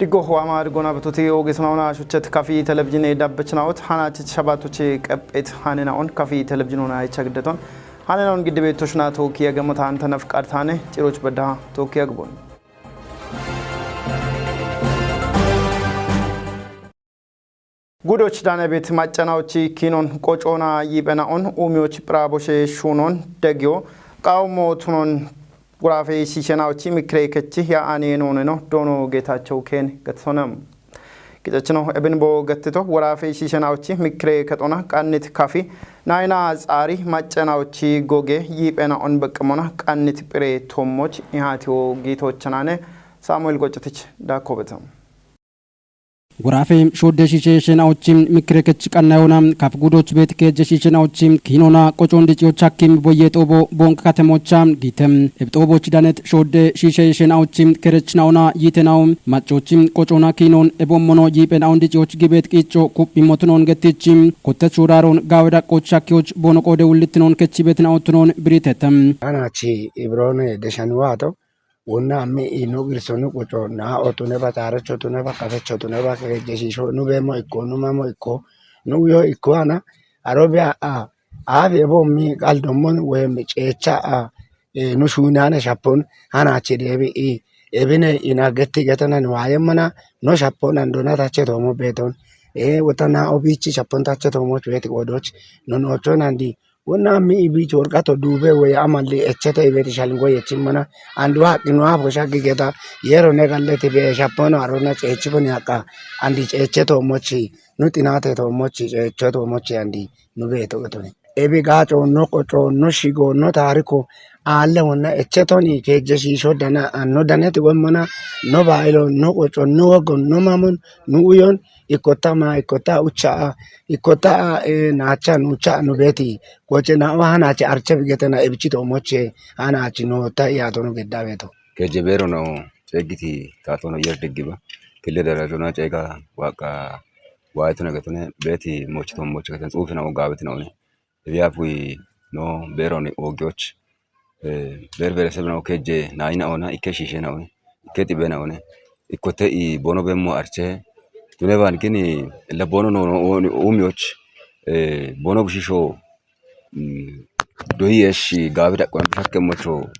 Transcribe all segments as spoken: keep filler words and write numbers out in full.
Diggo waama digona batuti oge sunauna shuchet kafi televizhine dabbachnaot hanachi shabatuchi qepet haninaon kafi televizhine ona icha giddaton haninaon gidde beettoshna tookiya gamata anta nafqad tane ciroch badda tookiya gbon. Gudoch dane bet maccanaochi kinon qocona yibena on umioch praboshe shunon degio qawmo tunon gurafe shishenaochi mikre kechi ya ane noneno dono getacho ken getsonam. Gitachino ebin bo getito gurafe shishenaochi mikre ketona qannit kafi naina tsari maccanaochi goge yibena on beqmona qannit pire tomoch ihatio gitochanane Samuel Gocetich da kobetam. Gurafe shodde shishe shena'ochi mikre kech qanna yona kaf gudoch bet keje shishena'ochi kinona qocon diciyoch hakkim boye xobo bonk katemocha gitem. Eb xoboch danet shodde shishe shena'ochi kerech na'ona yitena'o macochi qocona kinon ebommono yipe na'on diciyoch gibet qico kuppi motunon getichi kottech shodaron gawe daqqoch shakkiyoch bono qode wullitinon kechibet na'otunon biritetem. Anachi ibrone deshanuwato wonna ammi ino girso nu quco na otune ba tarecho tune ba kafecho tune ba keje shisho nu bemo ikko nu mamo ikko nu uyo ikko ana arobe a afi ebo mi qaldommon wem cecha a e, nu shunane shapon hanachi debi i ebine ina getti getana nu ayemmana no shapon andona tache tomo beton e wotana obichi shapon tache tomo chueti godoch no nocho nandi wonna mi ibi chorqato dube we amalli echete ibeti shalngo yechimmana andu haqqi no afo shaggi geta yero ne galleti be shapono arona cechi boni haqa andi ceche tomochi nu tinate tomochi cecho tomochi andi nu beto getoni ebi gaco no qoco no shigo no tariko alle wonna echetoni keje shisho dana anno daneti gommana no bailo no qoco no wogon no mamon nu uyon ikkota ma ikkota ucha a ikkota a e nacha nucha nu beti goche na wa hanache arche bigetena ebichi tomoche hanachi no ta iya tono gedda beto. Keje bero no cegiti tatono yer deggiba kille darajona cega waqa waitona getone beti mochi tomoche geten tsufina o gabeti no ne ebiya pui no bero ni ogiyoch e ber bere sebna o keje naina ona ikke shishe na one ikke tibe na one ikkote i bono bemmo arche tune ban kini la bono no no oni umioch e bono bushisho mm, doyi esh gabe da kwan shakke mocho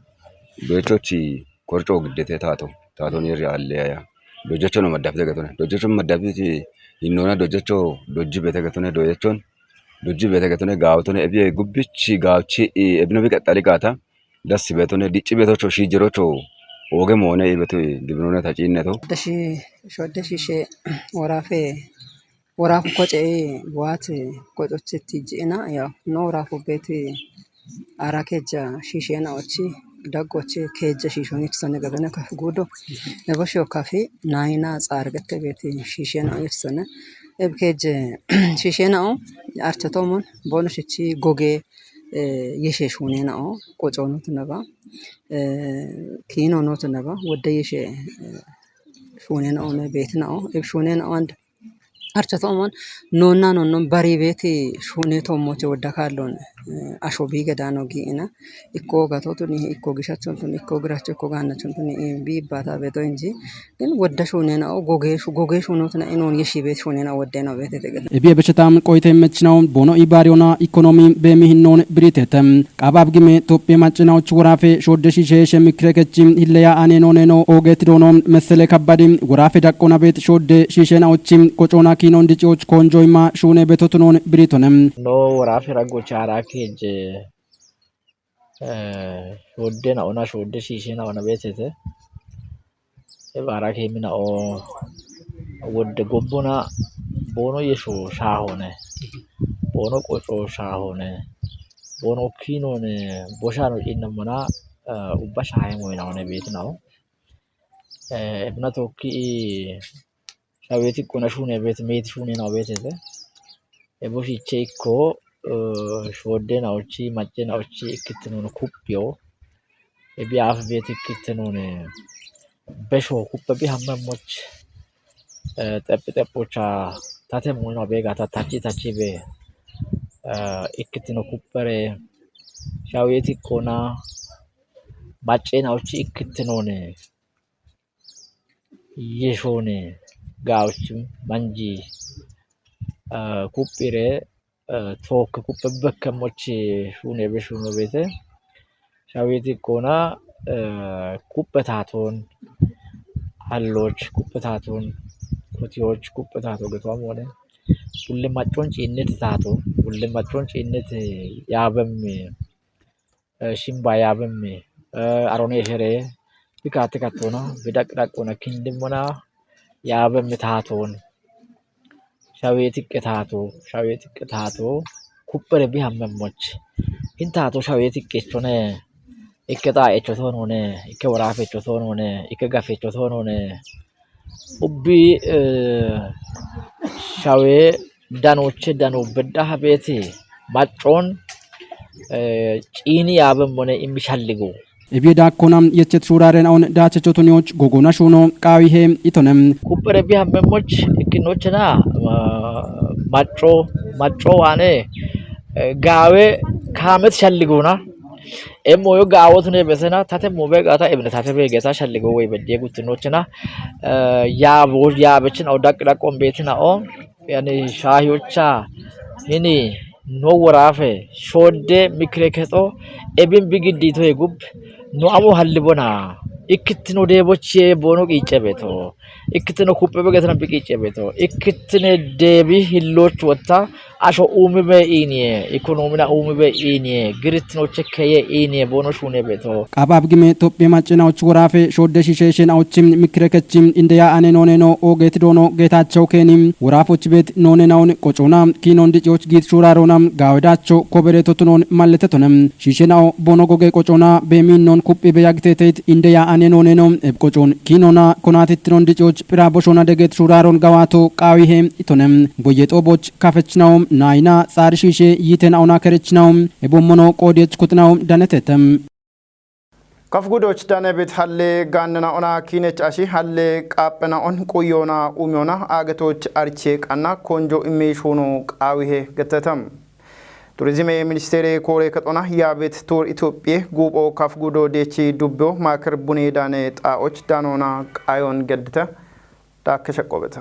doyechochi korcho giddete tato tato ni ri alle ya dojecho no madafte getone dojecho madafte innona dojecho dojji bete getone doyechon dojji bete getone gawtone ebiye gubbichi gawchi e ebino bi qaxali gata das betone dicci betocho shi jerocho oge moone ibeto gibinone ta cinneto. Dashi shodde shishe worafe worafu koce waate kocochetti ji'ina ya no worafu beti ara keja shishe na ochi daggoche keja shisho nitsone gabene kaf gudo ebosho kafi naina tsargete beti shishe na nitsone eb keje shishe na o artotomon bono shichi goge e yeshe shune na o qocono tunaba e kino no tunaba wodde yeshe e shune na o me beti na o eb shune na o and archa toomon nonna nonnon bari beeti shune toomoche wodda kaallon e asho bi gedano gi'ina ikko gato tuni ikko gishachon tuni ikko giracho ikko gaannachon tuni e bi ibbata beto inji Gin wodda shunena o goge shu goge shunotna inon yeshi bet shunena wodde no bet tege. Ebi ebeshetam qoite mechinaw bono ibariona ekonomi be mihinnon biritetem. Qabab gime Tophiya macinawoch worafe shodde shishe she mikre kechim hilleya ane none no oget dono mesele kabbadi worafe daqqona bet shodde shishe nawochim qocona kinon dicioch konjoyma shune betotunon biritonem. No worafe raggocha ara keje e shodde na ona shodde shishe na ona betete. E bara ke mina o wodde gobbona bono yesho shahone bono qoco shahone bono kinone boshano innamana e ubba shahe moyna one betinawo e ebna tokki Shaweti ikkona shune bet meeti shune na betete. Ebo shiche ikko e shodde na ochi macce na ochi ikkitinono kuppiyo. Ebi af bet ikkitinone besho kuppe bi hamma moch e xeppi xeppocha tate moyno bega ta tachi tachi be e ikkitino kuppere shaweti ikkona macce na ochi ikkitinone Yeshone gauchim manji, eh, kupire, eh, tok kupe bekkemoch shune be shuno bete. Shawiti kona, eh, kupe taton, halloch kupe taton, kutiyoch kupe tato geto amone. Bulle macon cinnet tato, bulle macon cinnet yabem, eh, shimba yabem, eh, arone shere, bikate katona, bidaq daqona kindimona, yabem taton. Shawetikke tato, shawetikke tato, kuppere bi hammemoch. Hin tato shawetikke chone, ikke ta echo tonone, ikke warafe echo tonone, ikke gafe echo tonone. Ubbi, eh, shawe danoche dano bedda habeti, macon, eh, cini yabem mone immi shalligo. Ebiye daakkona yechet shuuraren aun daachecho tuniyoch gogona shuuno qaawi he itonem. Kuppere bi hammemoch ikkinochena, ah, macco, macco waane, eh, gaawe kaamet shalligona. Emmo yo gaawo tune besena, tate mo be gaata ebne tate be geta shalligo wey beddiye guttinochena, eh, yaabo, yaabechina o daq daq on betina o, yani shaahiyocha hini no worafe shodde mikre kexo ebin bi giddito yegub no amo hallibona. Ikkittino deebochiye bono qiice beto. Ikkittino kuppe begetna bi qiice beto. Ikkittine deebi hilloch wotta asho uumi be iiniye, ikonomina uumi be iiniye, girittinoche keye iiniye bono shune beto. Qaabab gime Tophiye macinaoch worafe shodde shishe shenaochim mikre kechim indeya ane noone no ooget doono Geetachew keeni worafoch beet noone naun qocona kiinon diciyoch giit shuurarona gaawedacho kobere totunon malletetonem. Shishe nao bono goge qocona beemiinnon kuphi beyagteteit indeya ane noone no eb qocon kiinona konatittinon diciyoch phira boshona deget shuuraron gawato qaawi he itonem. Goye xooboch kafechnawom naayina xaari shishe yiite naona kerechnaw ebommono qoodiyech kutnaw danetetem. Kaf gudoch dane bit halle gaannena ona kiinech ashi halle qaaphena on quyona umyona aagetoch arche qanna konjo immi shuno qaawihe gettetam. Turizime ministere koore kexona yaabet Tuur Itophiye guupho kaf gudo deechi dubbeyo maakir bune daane xaa'och daanona qaayon geddite daakke shaqqobete.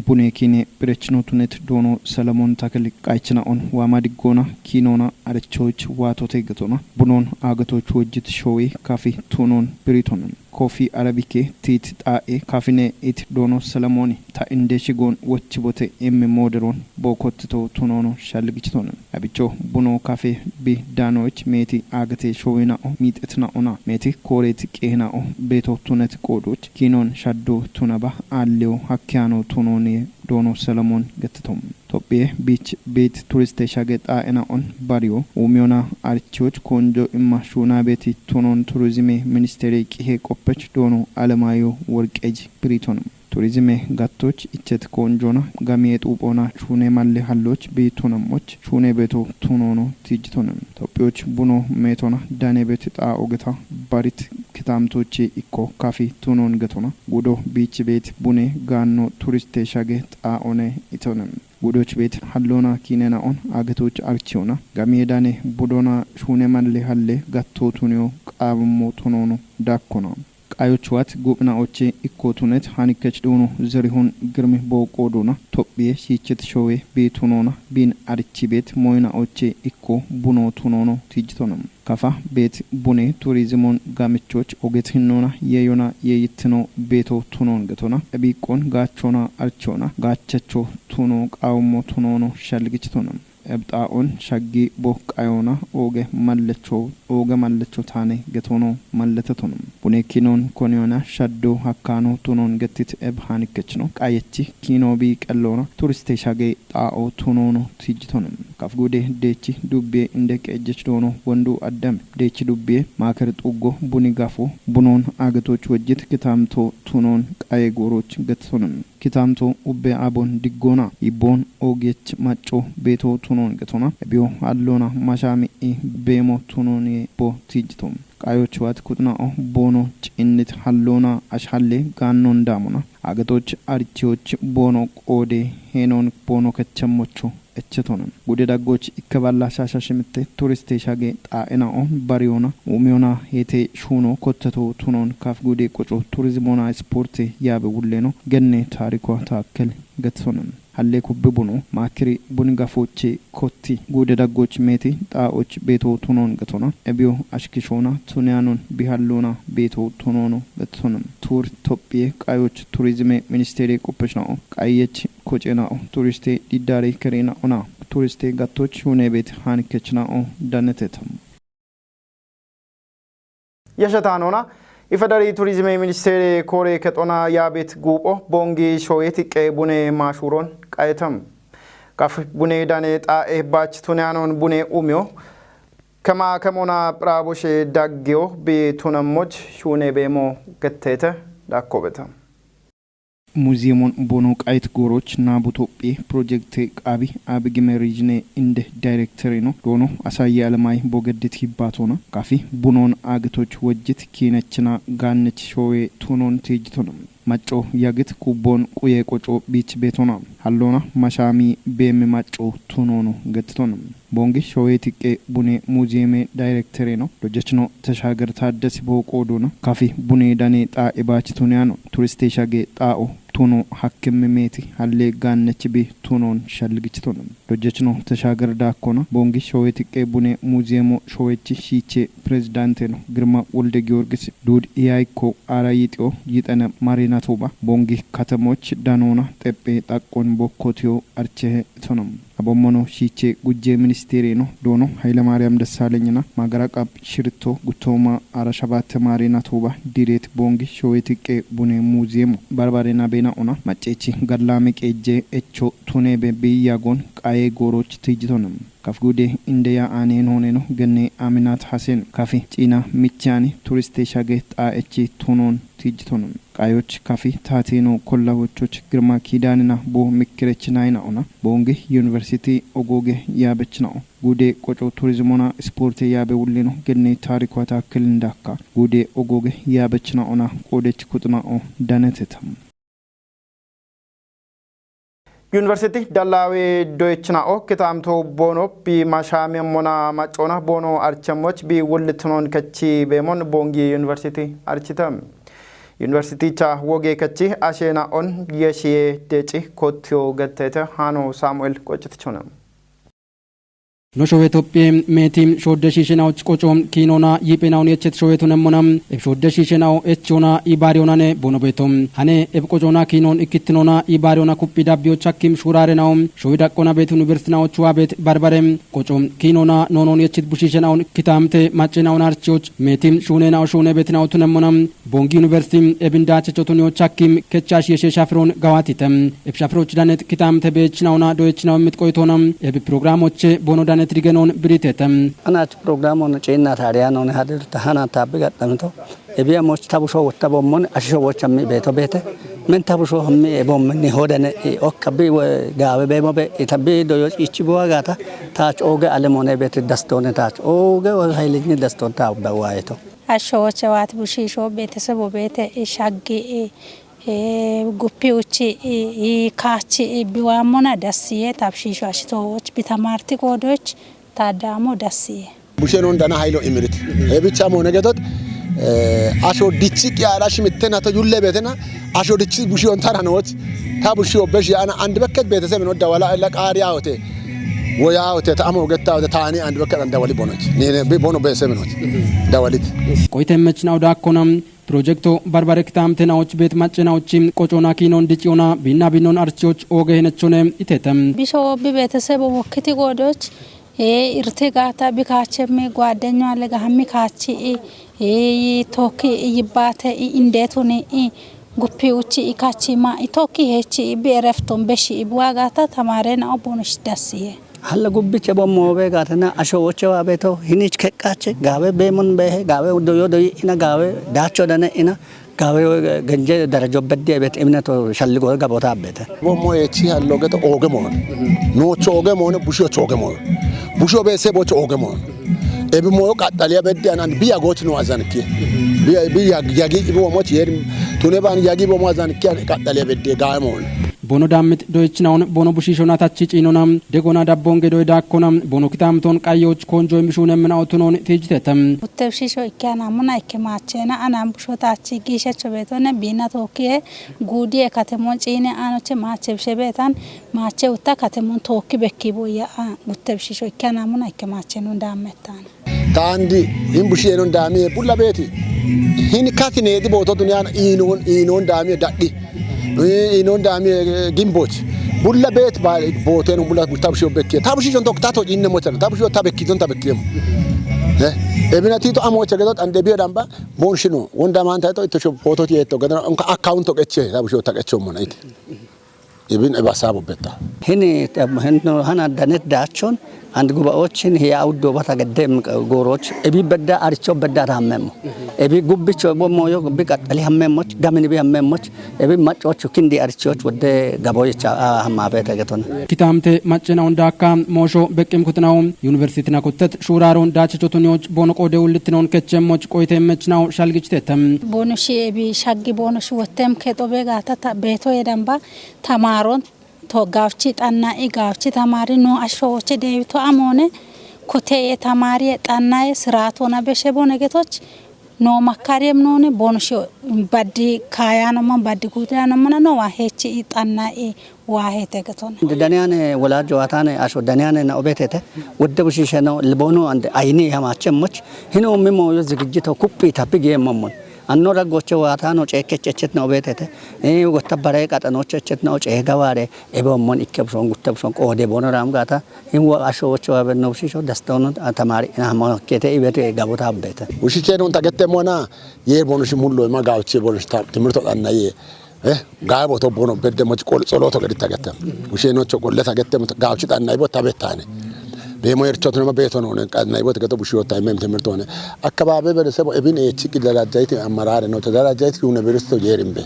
Bune kiine phirechinotunet doono Solomon Takil qaaychina on waama diggoona kiinoona arechoch waatote getona. Bunoon aagetoch wojjit shoowe kafi tuunoon biritonen. Kofi Arabike tiit xaa'e kafine it doono Solomoni ta inde shigoon wochibote emme mooderoon bookottito tunoono shalgichitonen. Abicho buno kafe bi daanoch meeti aagete shoowina'o miixetina'ona meeti kooreet qeehina'o beeto tunet qoodoch kiinoon shaddo tunaba aalleyo hakkeyano tunoone doono Solomon gettitom. Tophiye biich beet turiste shage xaa'ena'on bariyo uumiyona archiyoch konjo imma shuuna beeti tunoon turizime ministere qihe qoppech doono Alemaayo Worqej biritonem. Turizime gattoch ichet konjona gamiye xuuphona shuune malle halloch bi tunammoch shuune beeto tunoono tiijjitonem. Tophiyoch buno meetona dane beet xaa'o geta barit kitamtoche ikko kafi tunoon getona. Gudo biich beet bune gaanno turiste shage xaa'one itonem. Gudoch beet halloona kiinena'on aagetoch archiyona gamiye dane budona shuune malle halle gatto tuniyo qaammo tunoono daakkona. Qaayoch waat guuphina'oche ikko tunet hanikech doono Zerihun Girmi booqo doona Tophiye shiichet shoowe bi tunoona bin arichi beet moyina'oche ikko buno tunoono tiijjitonem. Kafa beet bune turizimon gamichoch oget hinnoona yeeyona yeeyittino beeto tunoon getona. Ebiiqqon gaachona archona gaachacho tuno qaawummo tunoono shalgichitonem. Eb xaa'on shaggi bo qayoona ooge mallecho ooge mallecho taane getoono malletetonem. Bune kiinoon koniyona shaddo hakkaano tunoon gettit eb hanikechno. Qayechi kiino bi qelloona turiste shage xaa'o tunoono tiijjitonem. Kaf gude deechi dubbiye inde qeejjech doono Wondu Addam deechi dubbiye maaker xuggo buni gafo bunoon aagetoch wojjit kitamto tunoon qaye gooroch gettonem. Kitamto ubbe abon diggoona ibboon oogiyech macco beeto tunoon getona. Ebiyo halloona masha mi'i beemo tunoon bo tiijjitom. Qayoch wat kutna'o bono cinnit hallona ashhalle gaannon damona. Agatoch arichoch bono qode henon bono kachchamocho echetonon. Gude daggoch ikkaballa shasha shimitte turiste shage xa'ena'o bariona umiona hete shuno kottato tunon kaf gude qoco turizmona sporte yabe wulleno genne tariko taakkel getsonon. Halle kubbe bunu makiri buni gafoche kotti gude daggoch meti xa'och beto tunon getona. Ebio ashkishona tunianon bihallona beto tunono getsonon. Tur Tophiye qayoch turizme ministere qoppeshna'o qayech kocena'o turiste didare kerina'ona turiste gattoch hunebet han kechna'o danetetam. Yashatanona ifadari turizme ministere kore ketona yabet gubo bongi shoyet qe bune mashuron qayetam. Kaf bune dane xa'e bach tunianon bune umio kama kamona braboshe daggeo be tunamoch shune bemo gettete dakkobetam. Muziyemun bono qayt goroch nabu Tophiye projekte qabi abigime rijine inde direkterino dono asaye alamay bogeddit hibbatona kafi bunon agitoch wojjit kinechna gannech showe tunon tijitona. Macco yagit kubbon quye qoco bich betona. Hallona mashami beme macco tunono gettona. Bongi showe tiqqe bune muziyeme dayrektereno dojjechno Teshaager Taaddasi boo qoodona kafi bune dane xaa ibaach tuniyano turiste shage xaa'o tuno hakkemme meeti halle gaannechi bi tunon shalligichitono. Dojjechno Teshaager daakkona bongi showe tiqqe bune muziyemo showechi shiiche pirezidaanteno Girma Wolde Giyorgis duud iyaayikko aara yixiyo yixene marinatuba bongi katamoch danona xeppe xaqqon bokkotiyo archehe itono. Abommono shiiche gujje ministereno doono Hayilemaariyam Dessaalanyina magara qab shiritto guttooma ara shabatte maari natuba direet bongi showe tiqqe bune muziyeemo barbarena bena ona macceechi gallaame qeejje echo tuneebe biyyagon qaye gooroch tijjitono. Kaf gude indeya aaneen hooneno genne Aminaat Hasen kafi ciina michaani turiste shage xaa echi tunon tijjitono. Qayoch kafi taateno kollawochoch Girma Kiidaanina bo mikkirechinayna ona bongi yuniversiti ogoge yaabechina'o. Gude qoco turizmona sporte yaabe wulleno genne taariko ataakkelin dakka gude ogoge yaabechina ona qoodech kuxina'o danetetam. Yuniversiti Dallaawe doyechina'o kitaamto boono bi mashaamemmona maccona boono archammoch bi wullitinoon kachi beemon bongi yuniversiti architam. Yuniversiticha woge kachi asheena'on yeshiye deci kottiyo gettete haano Saamu'el qoccitichona. No showe Tophiye meeti shoodde shiishena'och qoco kiinona yiiphena'on yechet showe tunemmona eb shoodde shiishena'o echona ibaariyonane bono beeto. Hane eb qocona kiinon ikkittinona ibaariyona kuphi dabbiyoch hakkim shuuraarena'o showi daqqona beet yuniversitina'och waabet barbare qoco kiinona noonon yechit bushiishena'on kitaamte maccena'on archiyoch meeti shuunena'o shuune beetina'o tunemmona Bongi Yuniversiti ebin daachechotun yochakkim kechash yeshe shafiron gawatite. Eb shafiroch danet kitamte beechnawna doyechnaw mit qoytona. Eb programoche bono danet digenon biritete. Anat programon ceenna taariyanon hadir tahana tabbi gaxxamto. Ebiya moch tabusho wotta bommon ashisho woch ammi beeto beete. Men tabusho hammi e bommen ni hodane e okka bi we gaawe beemo be itabi doyoch ichi buwa gata taach ooge alemone beete dastone taach ooge o haylinyi daston ta ubba waayeto. Ashowoche waati bushiisho beetesebo beete shaggi guppiuchi kaachi biwaammona dassiye tabshiisho ashitoowoch bitamarti qoodoch taaddaamo dassiye. Bushenon dana haylo imirit. He bicha moone gedot asho dichi qiyaara shimittena to yulle beetena asho dichi bushiyon taranoot ta bushiyo beshi ana and bekket beeteseben odda wala illa qaariya hote woya hote ta amo getta hote taani and bekket and dawali bonoch nene bi bono beeseben hote dawalit. Qoyte mechnaw daakkona projekto barbare kitamte nawoch beet macce nawoch qocona kiinon diciyona binna binnon archiyoch ooge henechone itetem. Bisho bi beetesebo wokkiti goodoch irti gaata bi kaachemmi gwaaddenyo alle gahammi kaachi tokki yibbaate indeetuni guppi uchi kachi ma tokki hechi bi erefton beshi bi waagata tamaarena obbonush dassiye. Halla gubbiche bommo be gaatana asho woche wa beeto hinich keqqache gaawe beemon beehe gaawe doyo doyi ina gaawe daacho dane ina gaawe genje darajo beddi ebet imneto shalligo gabota abete. Bommo echi hallo geto ooge moon. Noocho ooge moon, bushiyocho ooge moon. Bushiyo beesebocho ooge moon. Ebi moyo qaxxaliya bedde anan biya goch no azanki. Biya, biya yagi ibo moch yer tune ban yagi ibo mo azanki qaxxaliya bedde gaamon. Bono dammit doyichinawun bono bushishona tachi ciinona degona dabbon gedoy daakkona bono kitamton qayyoch konjo imishun emmina otunon tijitetem. Uttebshisho ikke anamuna ikke maachena anam busho tachi giishecho beetone biina tookiye guudiye katemon ciine aanoche maache bishe beetan maache utta katemon tookki bekki boyya a uttebshisho ikke anamuna ikke maachenun daammettaana. Taandi hin bushiyenon daamiye bulla beeti. Hin kati needi booto duniyaan iinoon iinoon daamiye dadhi. Iinoon daamiye gimboch. Bulla beet ba booten bulla tabshiyo bekkiye. Tabshiyo tok tato jinne mochana. Tabshiyo tabekki don tabekkiyemo. Eh, ebina tito amocha gedo ande biyo damba bonshino. Wonda man tato ito sho booto tiyeto gedo account to qeche tabshiyo ta qecho mona ite. Ibin ebe hasaabu betta. Hini tem-, hinno hana danet daachon and gubaochin hiya awuddo bata geddem gooroch ebi bedda aricho bedda hammemmo. Ebi gubbicho ebo moyo gubbi qaxxali hammemmoch, gamini bi hammemmoch, ebi maccochu kindi arichoch wodde gaboyecha, ah, hammabete geton. Kitamte maccena onda akka moosho beqqim kutnaw universitina kuttet shuraron daachachotuniyoch bono qode ullitnon kechemmoch qoyte mechnaw shalgichtet. Bono shi ebi shaggi bono shi wottem ke xobe gaata ta beeto yedamba tamaaron to gawchi xanna'i gawchi tamaari no ashshowoche deewito amoone koteye tamaariye xannaye siraatona beshe bone getoch no makkariyem noone bono shi baddi kaayanomon baddi guudayanomona no waa heechi i xanna'i waa heete getona. Daniyane wolajo atane asho daniyane na obetete wodde bushisheno libono ande ayini hamache moch hino mimo yo zigijito kuppi tapi giye momon. Anno raggoche waatano ceekke cechetna obeetete. Ee, wotta bare qaxanoche cechetna o ceega waare ebe ommon ikke buson gutte buson qoode bono raam gaata. Hin wo asho wocho wabe no bushisho dasta ono tamari ina hamo kete ibete gabota abbete. Ushiche non tagette mona ye bono shimullo ma gawche bono sta timirto ganna ye. Eh, gaabo to bono bedde mo qol soloto gadi tagette. Ushe no cho qolle tagette mo gawchi danna ibo tabettane. Bemo erchot no ma beto no ne qanna ibo tegeto bushiyo tayme timirto ne. Akkababe bere sebo ebin e chiki darajayiti ammarare no te darajayiti university yerimbe.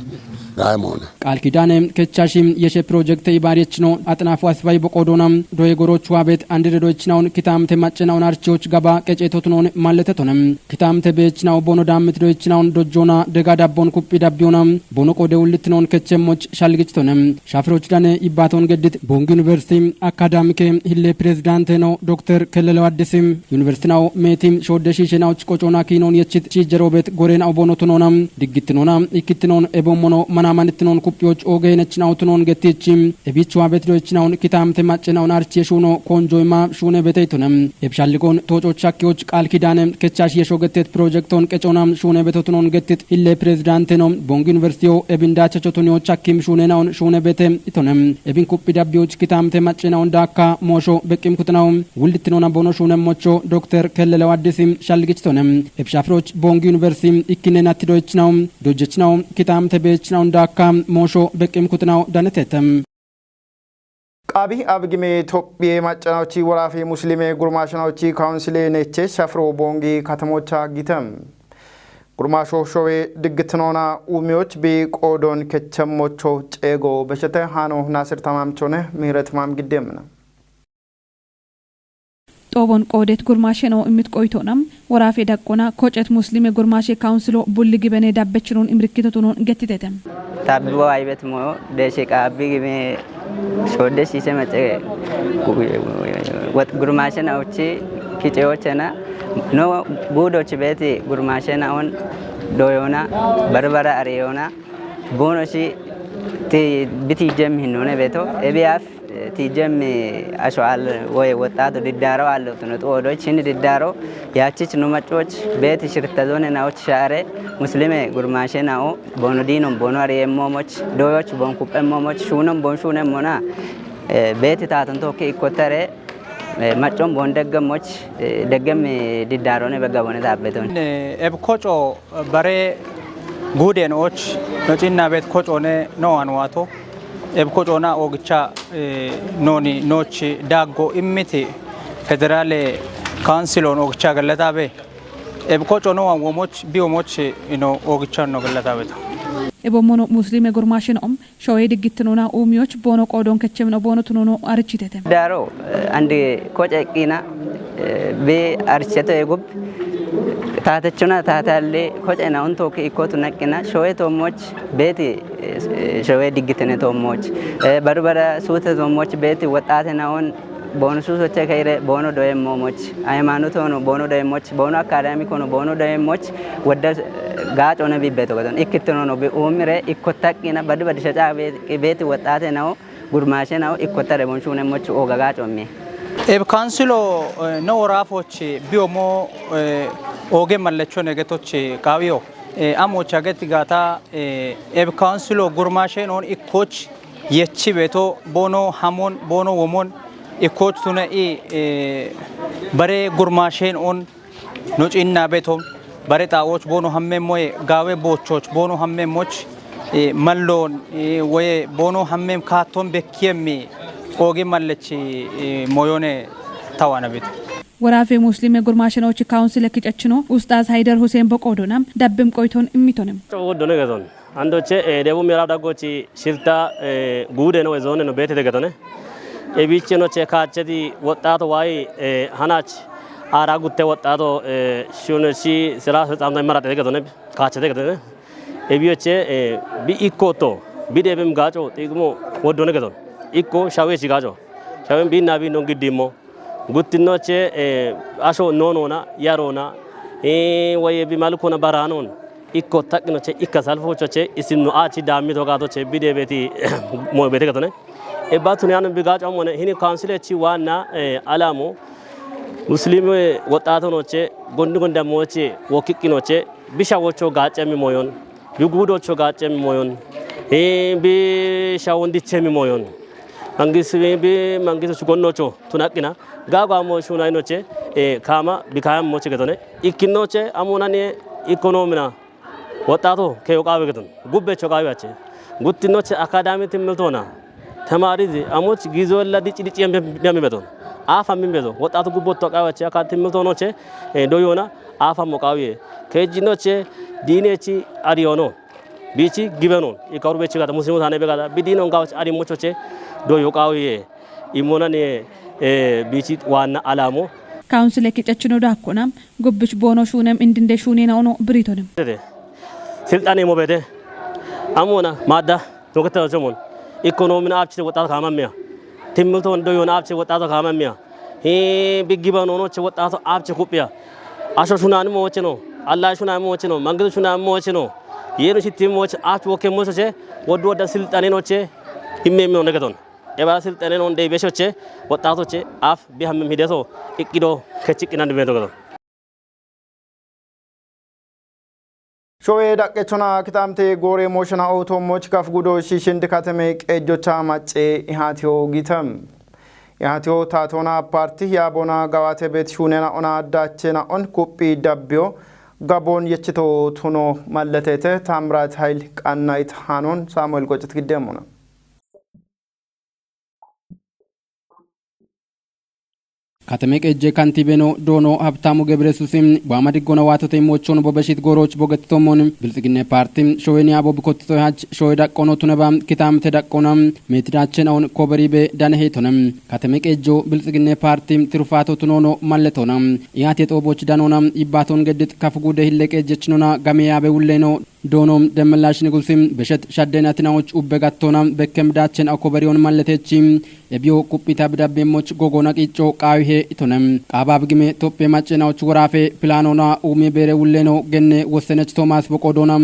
Gaamona. Qaal kidaane kechashim yeshe project ibarechno atnafu asbay boqodona doye gorochu abet andire doychnaun kitamte maccenaun archoch gaba qecetotnon malletetonem. Kitamte beechnaw bono dammit doychnaun dojjona dega dabbon kuppi dabbiyona bono qode ullitnon kechemmoch shalgichtonem. Shafroch dane ibbaton geddit Bongi University akadamike hille prezidante no Dokter Kelele Addisi University naw meeti shodde shishenawch qocona kinon yechit shijerobet gorenaw bonotonona diggitnona ikkitnon ebommono manamanitnon kuppiyoch ogenechnawtnon gettichi ebichwa betdoychnawn kitamte maccenawn archie shuno konjoyma shune beteytonem. Ebshalligon tococh shakkiyoch qaal kidaane kechash yesho gettet projekton qecona shune betotnon gettit hille prezidante no Bongi University o ebindachachotonyo chakkim shune nawn shune bete itonem. Ebin kuppi dabbiyoch kitamte maccenawn daakka moosho beqqim kutnaw wulditnona bono shunem mocho Dokter Kelele Addisi shalgichtonem. Ebshafroch Bongi University ikkinen attidoychnaw dojjechnaw kitamte beechnawn daakka moosho beqqim kutnaw danetetem. Qaabi abgime Itophiye maccanawochi woraafi Muslime gurmaashanawochi kaawunsile neche shafiro boongi katamocha gitem. Gurmaasho showe diggitinoona uumiyoch bi qoodon kechemmocho ceego beshete haano Nasir Tamamchone Mihiret Maam Giddemna. Xoobon qoodet gurmaashenoo immit qoytoonam woraafe daqqona kocet Muslime gurmaashe kaawunsilo bulli gibene dabbechinon imrikkitotunon gettitetem. Tabbi waayibet moo deeshe qaabbi gime shoodde shiise mece wot gurmaashe naochi kiceyochena no guudochi beeti gurmaashe naon doyoona barbara ariyoona boonoshi ti biti jem hinnoone beeto ebiyaaf Tijem asho al woy woxxato diddaro allotuno xuwodoch hini diddaro yaachich nu maccoch beeti shirta zone naoch sha'are muslime gurmaashe na'o bono diinon bono ariyemmomoch doyoch bon kuphemmomoch shuunon bon shuunemmona beeti taaton tokki ikkotare maccon bon deggemmoch deggem diddarone begga bone taabbeton. Eb koco bare guuden och no cinna bet kocone no an wato eb kocona ogicha noni noch daggo immiti federale kansilon ogicha gallatabe eb koco no an womoch bi womoch ino ogicha no gallatabe ta. Ebo mono muslime gurmashin om shoye diggitnona umiyoch bono qodon kechem no bono tunono arichitete. Daro andi koce qina Bi archeto egub taatechona taatalle koce naun toki ikkotu naqina showe toomoch beeti showe diggitene toomoch badu bada suute toomoch beeti woxxaate naun boonu suusoche kayire boono doyemmo moch aymaanote hono boono doyemmoch boono akkaadaami kono boono doyemmoch wodda gaacone bibbeto gaton ikkittinono bi uummire ikkottaqqina badu badi shaca beeti woxxaate nawo gurmaashe nawo ikkottare bonshuunemmoch ooga gaacomme. Eb kaansilo no woraafoch biyomo ooge mallechone getoch qaawiyo amocha geti gaata eb kaansilo gurmaashe noon ikkoch yechi beto boono hamon boono womon ikkoch tune i bare gurmaashen on no ciinna beto bare xaawoch boono hammemmoye gaawe boochoch boono hammemmoch malloon woye boono hammem kaatton bekkiyemmi ooge mallechi moyone tawaana beto. Worafe Muslime gurmaashenoochi kawunsile kicechino Ustaaz Haydar Huseen Boqoodona dabbim qoyton immitonim. Woddone geton. Andoche debu miraw daggochi shilta guude no ezone no beete degetone. Ebiche noche kaacheti woxxaato wayi hanach aara gutte woxxaato shuneshi sira fexamta imaraxete getone kaachete getone. Ebiyoche bi ikkoto bi debim gaaco xiqimo woddone geton. Ikko shawechi gaaco shawen biinna biinnon giddimmo. Guttinnoche asho noonona yarona woye bi malkona baranon ikko taqqinoche ikka salfochoche isinno aachi daammito gaatoche bideebeti moyobete gatone. Ebba tuniyano biga commone hini kawnsilechi waanna alamo muslime woxxaatonoche gondi gondammoche wokkiqqinoche bishawocho gaaccemmi moyon bi guudocho gaaccemmi moyon bi shawondichemmi moyon. Mangis bi mangis chugonnocho tunaqqina gago ammo shunaynoche kama bikayam moche getone ikkinnoche amonani ikkonomina woxxaato keyo qaawe geton gubbecho qaawe ache guttinnoche akadaami timmiltoona tamaarizi amoch gizolla dicci dicci yammi beton aafammi beto woxxaato gubbotto qaawe ache aka timmiltoonoche doyona aafammo qaawiye keejjinnoche diinechi ariyono biichi gibenon ikawur bechi gata muslimu tane be gata bidino ngawch ari muchoche do yo qawiye imonane biichi waanna alamo. Kawunsile kicechino dakkona gobbich boono shuunem indinde shuunina ono biritonem. Silxane mobete amona madda nokete somon ikonomina abchite woxxato kamammiya timmilto do yona abchite woxxato kamammiya. Hii biggiba nono che woxxaato aab che kuphiya asho shunani moochino allah shunani moochino mangitu shunani moochino yeenu shitti mooch aab wokke moocho che woddu wodda silxane noche himme mi onde geton ebara silxane non dey besho che woxxaato che aaf bi hammem hideso iqqido kechiqqinan bento geton. Showe daqqechona kitaamte goore mooshana ootoommooch kaf gudo shiishindi kateme qeejjocha macce ihaatiyo gitam. Ihaatiyo taatoona parti yaabona gawaate beet shuunena ona daachena on kuphi dabbiyo gaboon yechito tuno malletete taamiraat hayil qannayit haanon saamu'el qocet giddeemmona. Kateme qeejje kantibeno doono Habtaamu Gebresusi waama diggona waatote immochoon bobeshit gooroch bogetitommon bilxiginne paarti showeniya bobikottitoy hach showe daqqono tuneba kitaamte daqqona meetidaachena on koberibe daneheytone. Kateme qeejjo bilxiginne paarti tirufaato tunoono malletona iyaate xooboch danoona yibbaaton geddit kafugude hille qeejjechinona gameyaabe wulleyno. Doono demmellaash nigusi beshet shadden atinawoch ubbe gattoona bekkem daachen akoberiyon malletechi ebiyo quphita bidabbeemmoch gogoona qiicco qaawihe itone. Qaabab gime tophphe maccenawoch woraafe pilaanoona uume beere wulleno genne wossenech toomaas boqodoona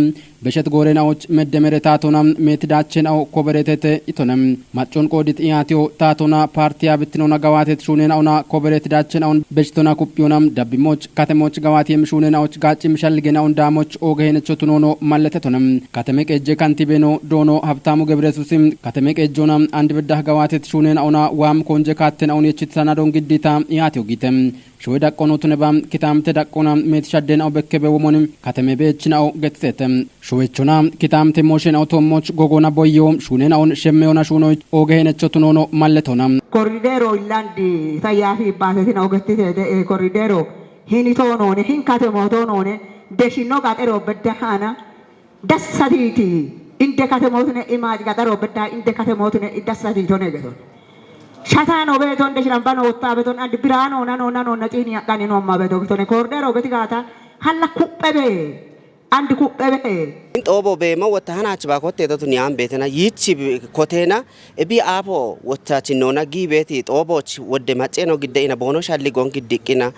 beshet gooreenawoch meddemere taatoona meeti daachen awo koberetete itone. Maccon qoodit iyaatiyo taatona paartiya bittinoona gawaatet shuunena ona kobereti daachen awon bechitona kuphiyona dabbimoch katemoch gawaatiyem shuunena och gaaccim shalligena on daamoch oogehenecho tunoono malletetone. Kateme qeejje kantibeno doono Habtaamu Gebresusi kateme qeejjona andi beddah gawaatet shuunena ona waam konje kaatten awon yechit sanadon giddita iyaatiyo giite. Showe daqqono tuneba kitaamte daqqona meeti shadden awo bekkebe womoni kateme beechin awo getitete. Showechona kitaamte mooshen awo toommoch gogoona boyyo shuunen awon shemmeyona shuunoy oogehenecho tunoono malletona. Korrideero illandi tayyaafi ibbaatetina ogettiteete ee korrideero hini toonoone hin katemo toonoone deshino gaxero bedde haana dassatiiti inde katemootune imaaj gaxaro bedda inde katemootune dassatiitone geton. Shatano beeton deshiran bano wotta beton andi birano nano nano na cini yakani no ma beto getone kordero geti gata halla kuppe be andi kuppe be. Xoobo beemo wotta hanachi ba kotte dotuni am betena yichi kotena ebi apo wotta chinona gi beti xooboch wodde maceno gidde ina bono shalli gon giddiqina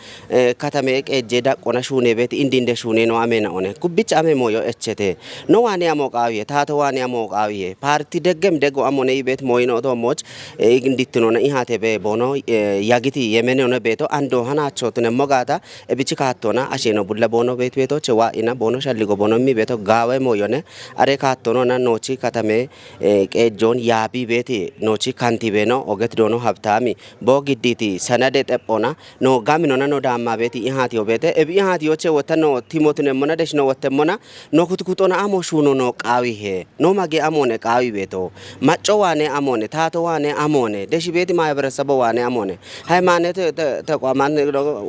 katame qeejje daqqona shuune beeti indinde shuune no amena one. Kubbicha ame moyo echete. No waane amo qaawiye, taato waane amo qaawiye. Paarti deggem deggo amone ibet moyino oto moch indittinona ihate be bono yagiti yemene one beeto ando hanaachotune mogata ebichi kaattona asheno bulla bono beet beeto chewa ina bono shalligo bono mi beeto gaawe moyone are kaattonona noochi katame qeejjoon yaabi beeti noochi kantibeno oget doono habtaami bo gidditi sanade xephona no gaminona no daamma beeti ihaatiyo beete ebi ihaatiyo che wotta no timotinemmona deshino wottemmona no kutukuxona amo shuuno no qaawihe no mage amone qaawi beeto macco waane amone taato waane amone deshi beeti maaberesebo waane amone haymaanote tequaman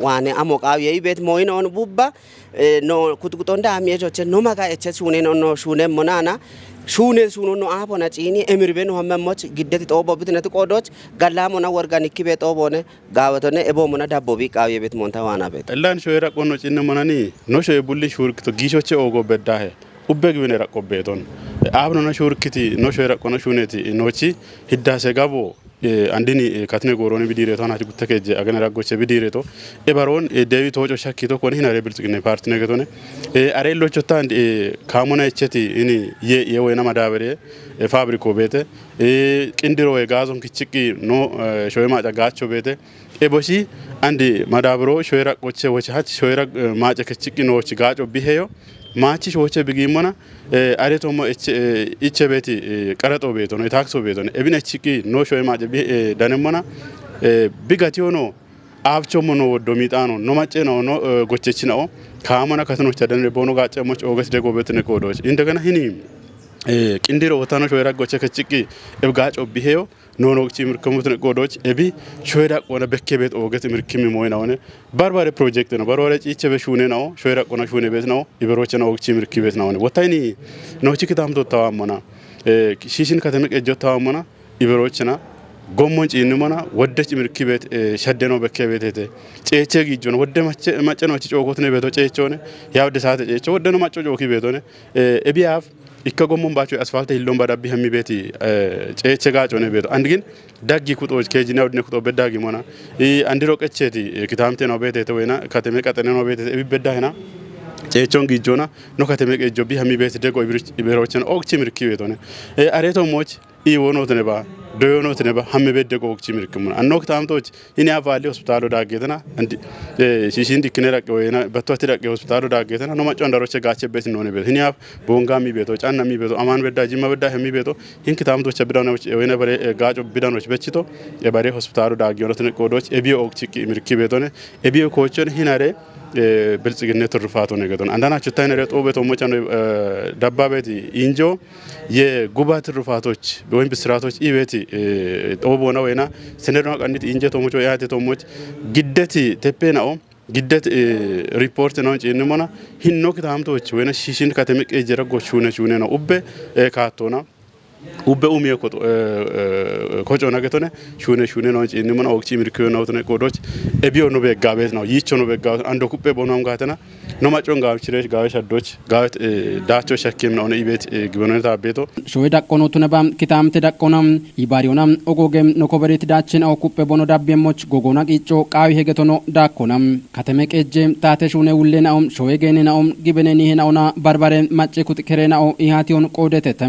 waane amo qaawiye ibeet moyino on bubba no kutukuxon daami echoche no maga eche shuunen on no shuunemmo naana shuune shuuno no aapona ciini emirbe no hammemmoch giddeti xoobo bitineti qoodoch gallamona worganikki be xoobone gaawetone eboomona dabbo biiqqaawiye beet monta waana beet. Illan shoye raqqo no cinne monani no shoye bulli shuurkito giishoche oogo beddahe ubbe giwine raqqo beeton aabnona shuurkiti no shoye raqqono shuuneti noochi hiddaase gabo andini katine gooroni bidiireto hanachi gutte keejje agane raggoche bidiireto ebaroon deewi tooco shakkito koni hinare bilxiginne paartine getone are illochotta andi kaamona echeti ini ye ye woyna madaabere faabriko beete qindirowe gaazon kichiqqi no shoye maaca gaacho beete eboshi andi madaabiro shoye raqqoche woche hach shoye maaca kichiqqi noochi gaaco biheyo maachi shoche bigimmona are tommo iche beeti qaraxo beetono itaakso beetone ebine chiqqi no shoye maaca bi danemmona bigatiyono aabchommo no woddo miixaano no maccenao no gochechinao kaamona katinocha danire boono gaacceemmoch ooges dego beetine qoodoch indegena hini qindiro wotano shoye raggoche kechiqqi eb gaaco biheyo nono ogchi mirkimutne qoodoch ebi shoye daqqona bekke beet ooget mirkimi moyna one barbare project no barbare ciiche be shuune nao shoye daqqona shuune beet nao iberoche nao ogchi mirki beet nao one wotayni noochi kitamto tawammona shishin kateme qejjo tawammona iberochena gommon ciinnimona woddech mirki beet shadde no bekke beetete ceeche giijjon wodde macce noochi cookotne beeto ceechone ya wodde saate ceecho woddeno macco cooki beetone ebi aaf ikka gommon baacho asfalte hillon badabbi hemmi beeti ceeche gaacone beeto andigin daggi kuxoch keejine wodne kuxo bedda gimona andiro qecheti kitamte no beetete wena kateme qaxene no beetete ebi bedda hena ceechon giijjona no kateme qejjo bi hemmi beeti dego iberochena ogchi mirki beetone areto moch iwonotene ba doyonotene ba hamme bedde go ogchi mirkimuna anno kitamtoch hini aaf ali hospitalo daggetena andi shishin dikkine raqqe wena batto ati raqqe hospitalo daggetena no macco andaroche gaache beeti none beeto hini aaf bonga mi beeto canna mi beeto aman bedda jimma bedda hemmi beeto hin kitamtocha bidanoch wena bare gaaco bidanoch bechito e bare hospitalo daggiyono tene qoodoch ebiyo ogchi mirki beetone ebiyo koochon hinare bilxiginne turrufaatone geton andana chuttaynere xoobe tommochano dabbabeeti injo የጉባ ትሩፋቶች ወይም ብስራቶች ኢቤቲ ጦቦና ወይና ሰነድማ ቀንዲት ኢንጀ ቶሞች ወይ ያቴ ቶሞች ግደት ቴፔ ናኦ ግደት ሪፖርት ነው ጭንሞና ሂኖ ክታምቶች ወይና ሺሽን ከተመቀ ጀረጎ ሹነ ሹነ ነው ኡበ ካቶና ኡበ ኡሜ ኮጦ ኮጮ ነገቶነ ሹነ ሹነ ነው ጭንሞና ኦክቺ ምርክዮ ነው ተነ ቆዶች ኤቢዮ ነው በጋቤት ነው ይቾ ነው በጋቤት አንዶ ኩጴ ቦኖም ጋተና no maccon gaawchire gaawe shaddoch gaawet daacho shakkem na one ibet gibonone taabeto showe daqqono tuneba kitaamte daqqona yibaariyona ogogem no koberit daachin ao kuppe bono dabbemmoch gogona qiicco qaawi hegetono daakkona kateme qeejje taate shuune wulle nao showe geene nao gibene nihe naona barbare macce kuxi kere nao ihaation qoodetete.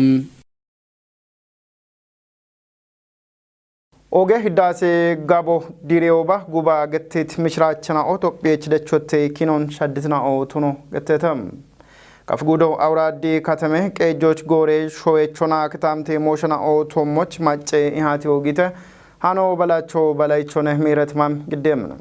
Oge hiddaase gabo direoba guba gettit mishiraachana o Tophiyeech dechotte kinon shadditina o tuno gettete. Kafgudo awuraaddi katame qeejjooch goore showeechona kitaamte mooshana o toommoch macce ihaati ogite hano balacho balaychone miiretmam giddeemno.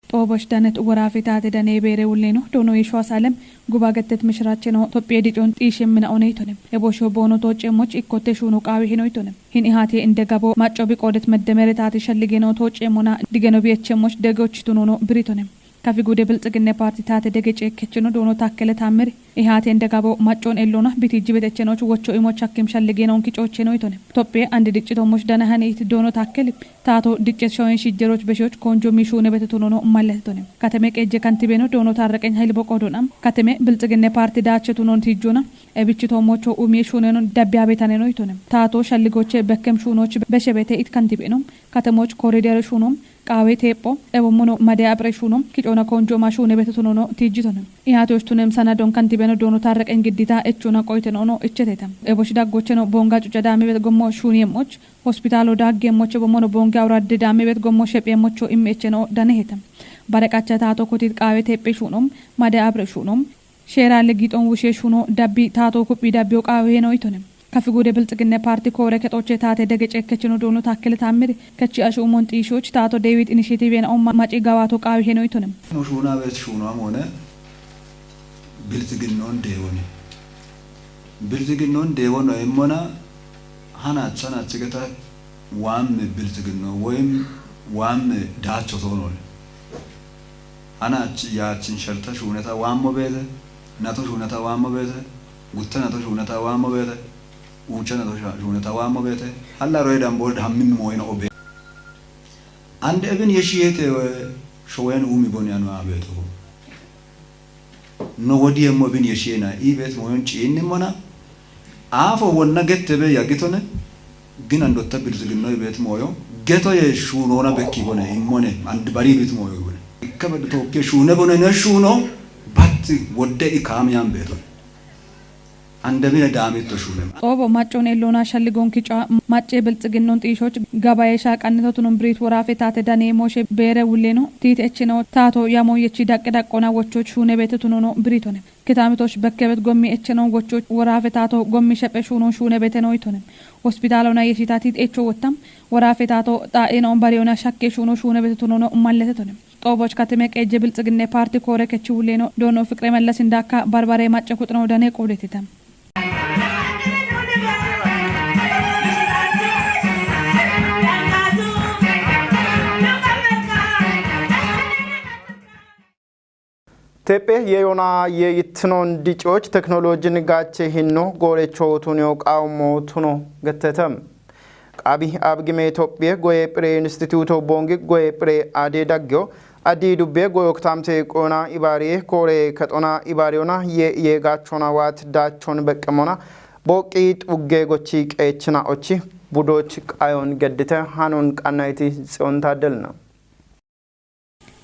Xoobosh danet woraafi taate danee beere wulleeno doono yisho asaalem guba gettet mishiraacheno Tophiye dicoon xiishemmina oneytone. Ebosho boono toocceemmoch ikkotte shuuno qaawi hinoytone. Hin ihaate inde gabo macco biqoodet meddemere taate shalligeno toocceemmona digeno biyechemmoch degochitunono biritone. Kafi gude Bilxiginne Paarti taate dege ceekkechino Doono Taakkele Taammiri ihaateen dagabo maccoon elloona bitiijji betechenoch wocho imoch hakkim shalligeenoonki coocheno itone. Tophee andi diccitoommoch dana hani iti Doono Taakkele taato diccet shoyen shijjeroch beshoch koonjo miishuune bete tunono mallete tone. Kateme qeejje kantibeeno Doono Taarreqeny Hayil Boqoodona kateme Bilxiginne Paarti daache tunoon tiijjoona ebichitoommocho umie shuuneno dabbiya betaneno itone. Taato shalligoche bekkem shuunoch beshe bete it kantibeeno katemoch koorider shuuno qaawe teepho ewommono made aphire shuuno kicoona koonjooma shuune bete tunono tiijjitone. Ihaate oshtunem sanadon kantibeno Doono Taarreqeny giddita echchoona qoyte noono icheteta. Ebosh daggocheno boonga cuca daamibet gommo shuuniyemmoch hospitaalo daaggeemmoch ewommono boonge awuradde daamibet gommo shephiyemmocho immi echeno daneheta. Bare qacha taato kotit qaawe teephe shuuno made aphire shuuno sheeraalle giixon wushe shuuno dabbi taato kuphi dabbiyo qaawe heeno itone. Kafi gude Bilxiginne Paarti koore kexoche taate dege ceekkechino Doono Taakkele Taammiri kechi ashu umon xiishoch taato Deewit Inishetiiven omma maci gawaato qaawe heeno itone. Shuunaabet shuuno amoone Bilxiginnoon deewone. Bilxiginnoon deewono immona hanach hanach geta waamme Bilxiginno woyim waamme daacho toonone. Hanach yaachin sherta shuuneta waammo beete, nato shuuneta waammo beete, gutta nato shuuneta waammo beete, uucha nato sha-, shuuneta waammo beete, halla roye dambo hammin mooyino obe. Ande ebin yeshiyete we showen uumi boni anu abeto. No wodiyemmo bin yeshiyena ibet moyon ciinnimmona. Aafo wonna gettebe yaggitone. Gin andotta bilxiginno ibet moyo. Getoye shuunona bekki bone immone and bari ibit moyo bone. Ikka beddo tokke shuune bone ne shuuno. Batti wodde ikaamiyan beetone. Andabine daamitto shuunema. Xoobo maccoon elloona shalligoon kica macce bilxiginnon xiishoch gabaye shaaqannito tunon biriit woraafe taate danee mooshe beere wulleeno tiite echino taato yamoon yechi daqqe daqqona wochoch shuune beete tunono biriitone. Kitaamitoch bekkebet gommi echeno wochoch woraafe taato gommi shephe shuunon shuune beeteno itone. Hospitaalona yeshita tiit echo wotta woraafe taato xaa'eenoon bariyona shakke shuuno shuune beete tunono malletetone. Xooboch kateme qeejje Bilxiginne Paarti koore kechi wulleeno Doono Fiqire Mellasin daakka barbare macce kuxino dane qoodeteta. Teephe yeeyona yeeyittinoon dicoch teknolojin gaache hinno goorecho tunio qaawummo tuno gettete. Qaabi Abgime Itophiye Goye Phire Instituto Bongi Goye Phire Ade Daggeo Addi Dubbe Goyo Kitaamte Qoyona Ibaariye Koore Kexona Ibaariyona Ye Yegaachona Waat Daachon Beqqemona Booqqi Xugge Gochi Qeechina Ochi Budoch Qayon Geddite Hanon Qannayti Tsiyon Taaddelna.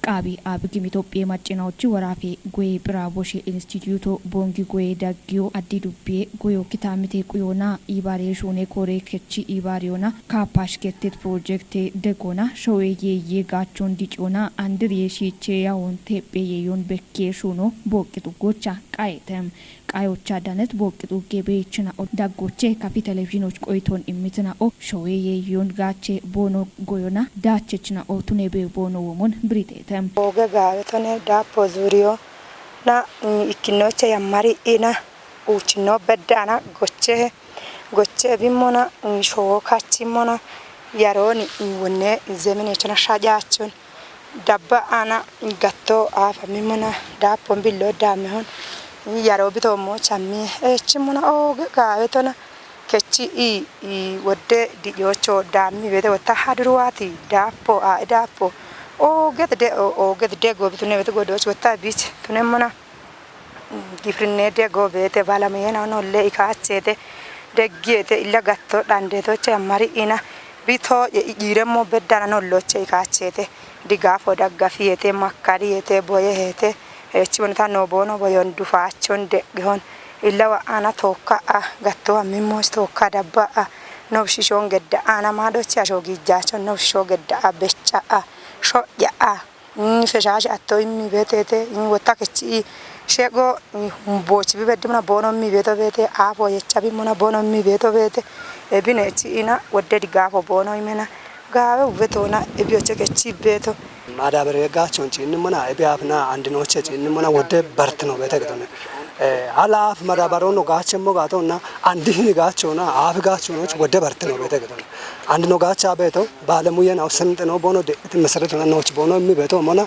Qaabi Abgim Itophiye Maccinaochi Woraafe Goye Phira Boshe Instituto Bongi Goye Daggiyo Addi Dubbiye Goyo Kitaamite Quyona Ibaariye Shuune Koore Kechi Ibaariyona Kaapash Gettet Pirojekte Degona Showe Yeeye Gaachon Diciyona Andiriye Shiiche Yahon Teephe Yeeyon Bekke Shuuno Booqqi Xuggocha Qayete. Qayocha danet booqqi xugge beechina'o daggoche kafi televizhinoch qoyton immitina'o showe yeeyon gaache boono goyona daachechina'o tunebe boono womon biriteete. Ooge gaawetone daappo zuuriyo na ikkinoche yammari ina uuchino beddaana goche goche bimmona showo kachimmona yarooni wonne zeminechona shajaachon Dabba aana gatto aafamimona daappon billo daammehon yaroo bitoommo chammi echimmona ooge gaawetona kechi i i wodde di'yoocho daammi beete wotta hadiruwaati daappo aae daappo oogete de oogete de goobitune beete godoochi wotta biich tunemmona Gibrinne dego beete balameena nolle ikaacheete deggiyeete illa gatto dhandeetoche ammari ina bitoo'ye ijiiremmo beddana nolloche ikaacheete digaafo daggafiyete makkariyeete boyeheete echiwonita noo boono boyon dufaachon de'gehon illa wa'aana tookka a gattowa mimmoch tookka dabba a nobshishon gedda aana maadochi asho giijjaacho nobshisho gedda a becha a sho'ya a Feshaashe atto immi beeteete, wotta kechi sheego humboochi bibeddimona boono immi beeto beete, aafo yecha bimmona boono immi beeto beete, ebine echi ina wodde digaafo boono imena gaawe uwe toona ebioche kechi beeto. Maadaabere gaachoon ciinnimona ebi aafina andinooche ciinnimona wodde bartino beete gedone. Hala aaf madaabaroonno gaachemmo gaatonna andi hini gaachoona aafi gaachoonochi wodde bartino beete gedone. አንድ ነው ጋቻ ቤተው ባለሙያ ነው ስንጥ ነው ቦኖ ደ መሰረት ነው ነዎች ቦኖ የሚቤተው ሞና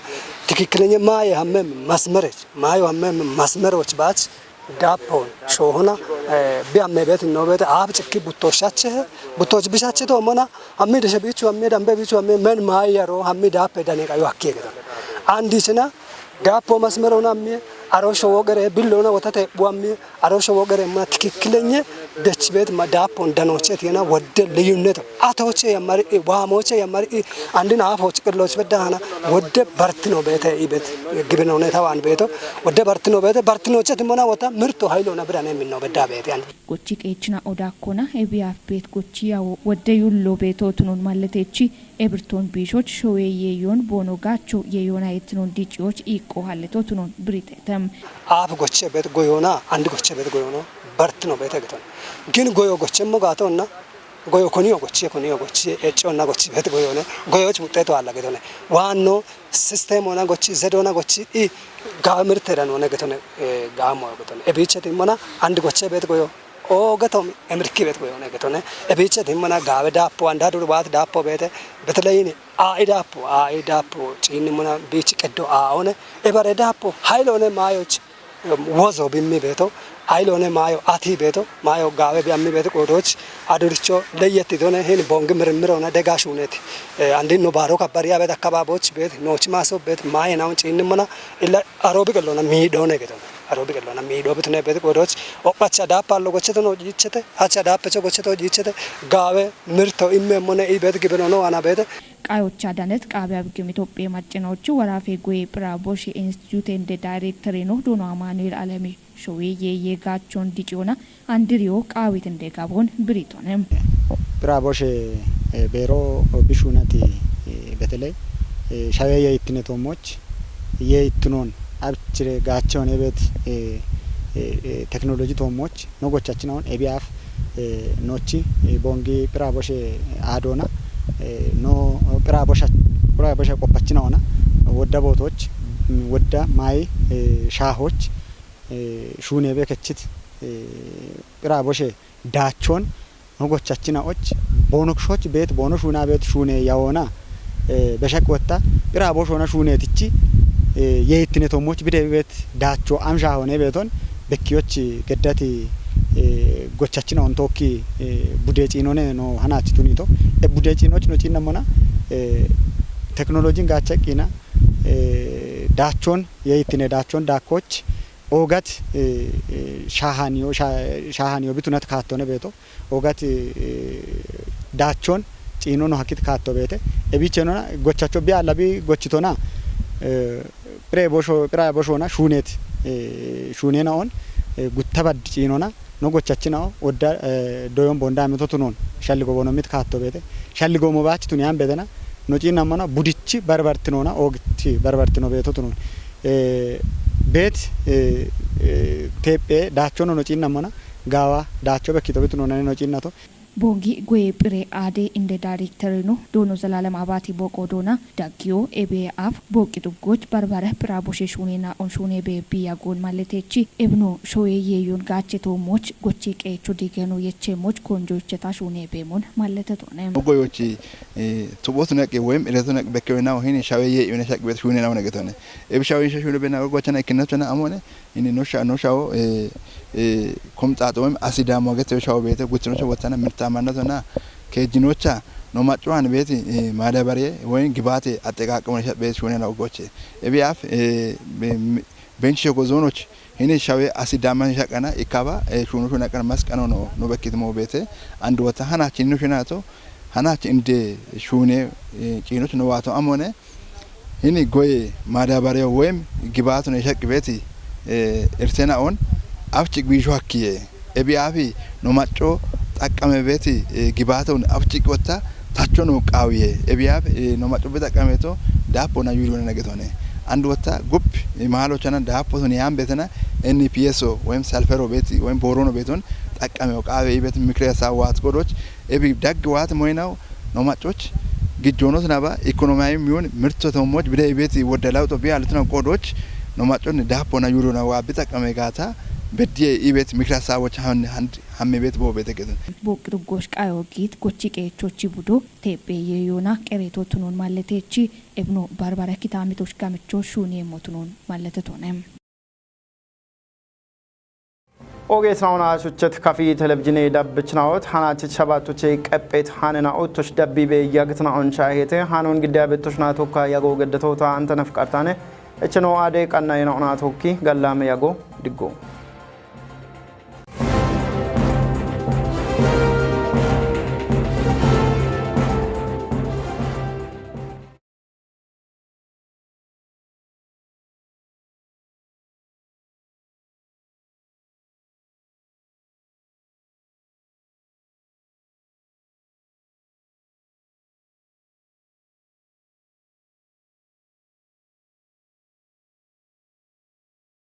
ትክክለኛ ማየ ሀመም መስመረች ማዩ ሀመም መስመሮች ባች ዳፖን ሾሆና ቢያመ ቤት ነው ቤት አብ ጭኪ ቡቶሻቸ ቡቶች ብሻቸ ተው ሞና ሀሚ ደሸ ቢቹ ሀሚ ደንበ ቢቹ ሀሚ መን ማየሮ ሀሚ ዳፔ ደኔ ቀዩ አኪ ገተነ አንዲ ስና ዳፖ መስመር ሆና ሚ አሮሾ ወገረ ቢል ሆና ወተተ ቧሚ አሮሾ ወገረ ማ ትክክለኛ ደች ቤት ማ ዳፖን ደኖቼ ቴና ወደ ልዩነት አቶቼ የማሪ ዋሞቼ የማሪ አንድን አፎች ቅሎች በዳና ወደ በርት ነው ቤተ ይበት ግብን ሆነ ታዋን ቤቶ ወደ በርት ነው ቤተ በርት ነው ቸት ሞና ወታ ምርቶ ሀይል ሆና ብራና የሚል ነው በዳ ቤት ያን Gochi qeechina odaa kona ebiyaaf beet gochi yawo wodde yullo beetoo tunoon malleteechi ebirtoon biishoch showee yeeyoon boonoo gaacho yeeyoona ettinoon diiciyoch iiqqoo halletoo tunoon biriteetem. Aaf goche bet goyona and goche bet goyono bart no bete geton. Gin goyo gochemmo gaatonna goyo koniyo gochi koniyo gochi ecconna gochi bet goyone goyoch wuxxeetu alla getone. Waanno sistemona gochi zedona gochi i gaamirtedan wone getone. Gaamo getone ebiiche timmona and goche bet goyo. Ogetom emirki bet goyone getone ebiiche timmona gaawe daappo anda dur waat daappo bete betelayini ai daappo ai daappo ciinnimona biichi qeddo aone ebare daappo haylone maayoch wozo bimmi beeto haylone maayo ati beeto maayo gaawe biammi beeto qoodoch aduricho leyetti done hin bongi mirmirona dega shuuneti. Andin no baaro kabbari abet akkababoch bet nooch maaso bet maaye naun ciinnimona illa aroobi qellona miidhone getone. Aroobi qellona miidho bitune bet qoodoch ophacha daappa allo gochete no jiichete hacha daappecho gochete jiichete gaawe mirto immemmone i bet gibinono ana bete. Qayocha danet qaabe abgim Itophiya maccinochu warafe goye phira boshe institute inde director no dono Amanuel Alemi showee yeeye gaachon diciona andiriyo qaawit inde gabon biritonem. Phira boshe beero bishunati beteley shawee yeettine tommoch yeettunon abchire gaachon ebet teknoloji tommoch no gochachinaon ebiyaaf nochi bongi phira boshe aadona no phira bosha phira bosha qoppachinaona wodda bootoch wodda maayi shaahoch shuunebe kechit phira boshe daachon no gochachinaoch boonokshoch beet boono shuuna beet shuune yawoona beshaq wotta phira boshona shuunetichi yeettine tommoch bide beet daacho am shaahone beeton bekkiyoch geddati gochachinaon tookki budee ciinone no hanachi tunito e budee ciinoch no ciinnamona teknolojin gaacha qiina daachon yeettine daachon daakkoch oogat shaahaniyo shaahaniyo bitunat kaattone beeto oogat daachon ciino no hakkit kaatto beete ebiichenona gochacho bi alla bi gochitona phire bosho phira boshona shuunet shuunena on gutta baddi ciinona no gochachinao odda doyon bonda mito tunon shalligo bono mit kaatto beete shalligo mo baachi tuni an bedena no ciinnamana budichi barbartinona oogichi barbartino beeto tunon beet teephe daachono no ciinnamana gaawa daacho bekkito bitunona no ciinnato. Bongi goye phire aade inde director no doono Zalaalem Abaati boqo doona daggiyo ebee af booqqi xuggoch barbare phira boshe shuune naa'on shuune bee biya goon malletechi ebno showee yeeyon gaache toommoch gochi qeecho digeno yechemoch konjocheta shuune beemon malletetoone. Goyochi tuphotu neqi woyim iretu neqi bekkewe nawo hini shawee yeeyon shaqi bet shuune nawo neqetone. Ebi shawee shuune bena gochana ikkinachona amone Ini no sha no shawo eh eh komxaxo wem asidaamo gete shawo beete guchino shawo tana mirtamanatona kejinocha no macuan beeti eh madabare woyin gibate ateqaqamon sha beeti shunena ugoche ebi af eh benchi shoko zonoch hini shawe asidaman shaqana ikaba eh shunu shuna qana masqano no no bekitimo beete andu wata hanachi no shinato hanachi inde shune eh cinoch no wato amone Hini goye maadabareyo woyim gibaatun eshaqqi beeti irsena'on afchiq biisho hakkiye ebi afi no macco xaqqame beeti gibaatun afchiq wotta tacho no qaawiye ebi afi no macco bi xaqqameto daapona yuri wona nagetone and wotta gup maalo chana daapo sun yaan betena N P S o woyim salfero beeti woyim boorono beeton xaqqame qaawe ibet mikre sawaat godoch ebi dagg waat moynaw No maccoch gijjoonosnaba ikonomiyaawi miyun mirto toommoch bide ibeeti wodda lawxo bi halituna qoodoch no macconni daapona yuurona waa bi xaqqame gaata beddiye ibeet mikir hasaaboch han hand Hammi beet boo beete gedun. Booqqitu goosh qayo giit gochi qeechochi budo teepheeyye yoona qereetootunoon malleteechi ebno barbara kitaamitosh gamicho shuuneemmo tunoon malletetoone. Ogeetnaona shuchet kafi televizhine dabbichnawot hanachit shabattuche qeppet hanena uttush dabbibe yagtnaon shahete hanon gidda bettushna tokka yago geddetota anta nafqartane echno ade qanna yenaona tokki gallame yago diggo.